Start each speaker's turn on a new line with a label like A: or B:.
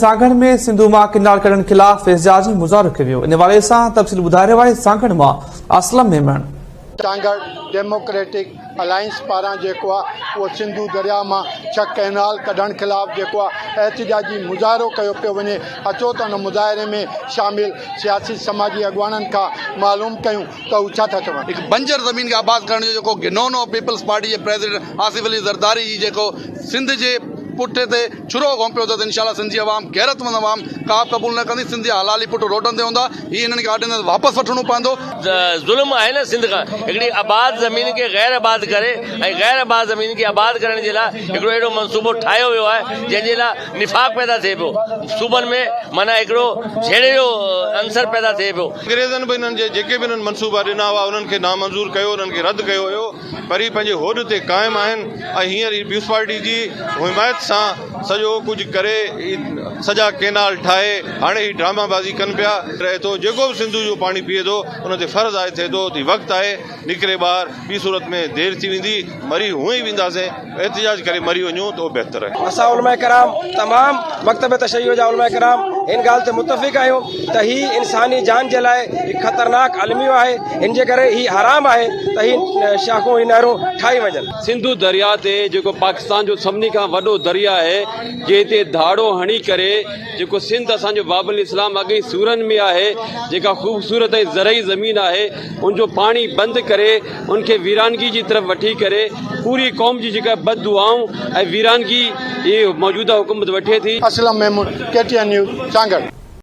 A: سانگهڙ ۾ سنڌو مان ڪئنال ڪڍڻ خلاف احتجاجي مظاهرو ڪيو ويو، ان حوالي سان تفصيل ٻڌائي رهيو آهي سانگهڙ مان اسلم ميمڻ.
B: سانگهڙ ڊيموڪريٽڪ الائنس پاران جيڪو آ اهو سنڌو درياء مان ڇهه ڪئنال ڪڍڻ خلاف جيڪو آ احتجاجي مظاهرو ڪيو پيو وڃي اچو ته ان مظاهري ۾ شامل سياسي سماجي اڳواڻن کان معلوم ڪيون ته هو ڇا ٿا چون.
C: هڪ بنجر زمين کي آباد ڪرڻ جو جيڪو گهنونو پيپلز پارٽي جي پريزيڊنٽ آصف علي زرداري جي جيڪو سنڌ جي پٺ تي ڇرو گهونپيو اٿس انشاء الله سنڌ جي عوام غيرتمند عوام ڪا به قبول نه ڪندي سنڌ جا حلالي پٽ روڊن تي هوندا هي هنن کي آرڊيننس واپس وٺڻو پوندو.
D: ظلم آهي نه سنڌ کان هڪڙي آباد زمين کي غير آباد ڪري ۽ غير آباد زمين کي آباد ڪرڻ جي لاء هڪڙو اهڙو منصوبو ٺاهيو ويو آهي جنهن جي لاء نفاق پيدا ٿئي پيو صوبن ۾ معنيٰ هڪڙو جهيڙي جو عنصر پيدا ٿئي پيو.
E: انگريزن به انهن جي جيڪي به انهن منصوبا ڏنا هئا انهن کي نامنظور ڪيو انهن کي رد ڪيو ويو. پر هي پنهنجي هوڏ تي قائم آهن ۽ هينئر هي پيپلز پارٽي جي حمايت سان سڄو ڪجهه ڪري سڄا ڪينال ٺاهي هاڻي هي ڊراما بازي ڪن پيا. رهي ٿو جيڪو به سنڌو جو پاڻي پيئي ٿو ان تي فرض عائد ٿئي ٿو ته وقت آهي نڪري ٻاهر ٻي صورت ۾ دير ٿي ويندي مري هونئن ئي وينداسين احتجاج ڪري مري وڃون ته اهو بهتر آهي.
F: اسان علماء ڪرام تمام مڪتب تشيع جا علماء ڪرام هن ڳالهه تي متفق آهيون ته هي انساني جان جي لاء هڪ خطرناڪ الميو آهي ان جي ڪري هي حرام آهي ته هي شاخون هي نهرون ٺاهي وڃن.
G: سنڌو درياء تي جيڪو پاڪستان جو سڀني کان وڏو درياء آهي جنهن تي ڌاڙو هڻي ڪري جيڪو سنڌ اسان جو باب الاسلام اڳ ئي سورن ۾ آهي جيڪا خوبصورت ۽ زرعي زمين آهي ان جو پاڻي بند ڪري ان کي ويرانگي جي طرف وٺي ڪري پوري قوم جي جيڪا بد دعائون ۽ ويرانگي هي موجوده حڪومت وٺي ٿي.
B: Aslam Memon, K T N news, Sanghar.